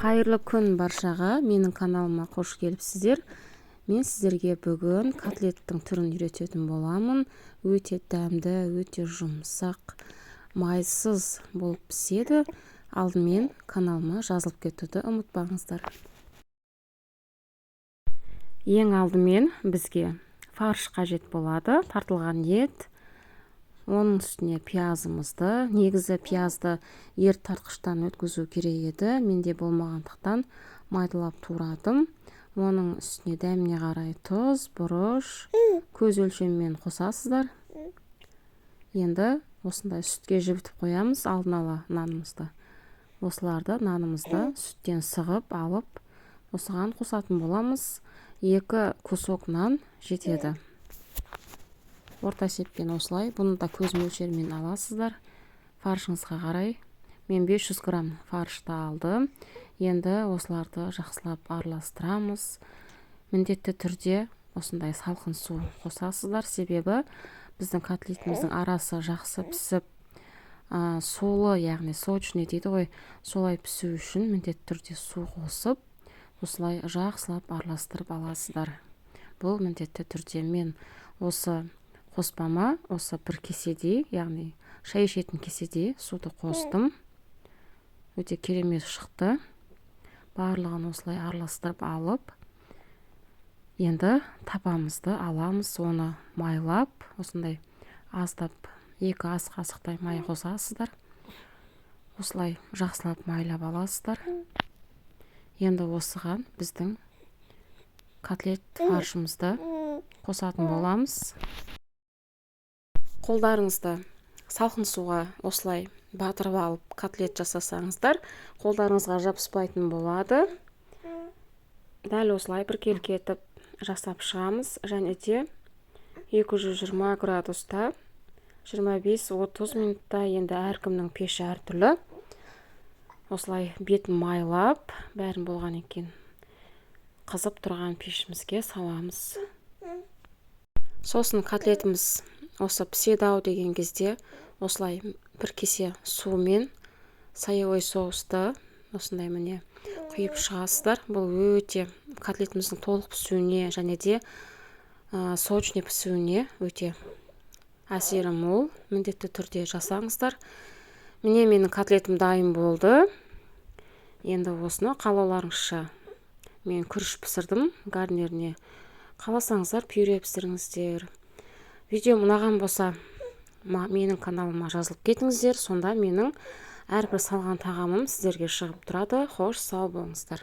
Қайырлы күн баршаға! Менің каналыма қош келіпсіздер. Мен сіздерге бүгін котлеттің түрін үйрететін боламын. Өте дәмді, өте жұмсақ, майсыз болып піседі. Алдымен каналыма жазылып кетуді ұмытпаңыздар. Ең алдымен бізге фарш қажет болады, тартылған ет, оның үстіне пиязымызды. Негізі пиязды ет тартқыштан өткізу керек еді, менде болмағандықтан майдалап турадым. Оның үстіне дәміне қарай тұз, бұрыш, көз өлшемімен қосасыздар. Енді осындай сүтке жібітіп қоямыз алдын ала нанымызды. Осыларды, нанымызды сүттен сығып алып, осыған қосатын боламыз. 2 кусок нан жетеді орта есеппен. Осылай бұны да көз мөлшерімен аласыздар фаршыңызға қарай. Мен 500 грамм фаршты алдым. Енді осыларды жақсылап араластырамыз. Міндетті түрде осындай салқын су қосасыздар, себебі біздің котлетіміздің арасы жақсы пісіп, сулы, яғни сочный дейді ғой, солай пісу үшін міндетті түрде су қосып, осылай жақсылап араластырып аласыздар. Бұл міндетті түрде. Мен осы қоспама осы бір кеседей, яғни шай ішетін кеседей суды қостым. Өте керемет шықты. Барлығын осылай араластырып алып, енді табамызды аламыз. Оны майлап, осындай аздап, 2 ас қасықтай май қосасыздар. Осылай жақсылап майлап аласыздар. Енді осыған біздің котлет фаршымызды қосатын боламыз. Қолдарыңызды салқын суға осылай батырып алып котлет жасасаңыздар, қолдарыңызға жабыспайтын болады. Дәл осылай біркелкі етіп жасап шығамыз және де 220 градуста 25-30 минутта, енді әркімнің пеші әртүрлі. Осылай бетін майлап, бәрін болған екен, қызып тұрған пешімізге саламыз. Сосын котлетіміз осы піседі ау деген кезде осылай бір кесе сумен соевый соусты осындай, міне, құйып шығасыздар. Бұл өте котлетіміздің толық пісуіне және де сочный пісуіне өте әсері мол. Міндетті түрде жасаңыздар. Міне, менің котлетім дайын болды. Енді осыны қалауларыңызша, мен күріш пісірдім гарниріне, қаласаңыздар, пюре пісіріңіздер. Видеом ұнаған болса, менің каналыма жазылып кетіңіздер. Сонда менің әрбір салған тағамым сіздерге шығып тұрады. Қош, сау болыңыздар!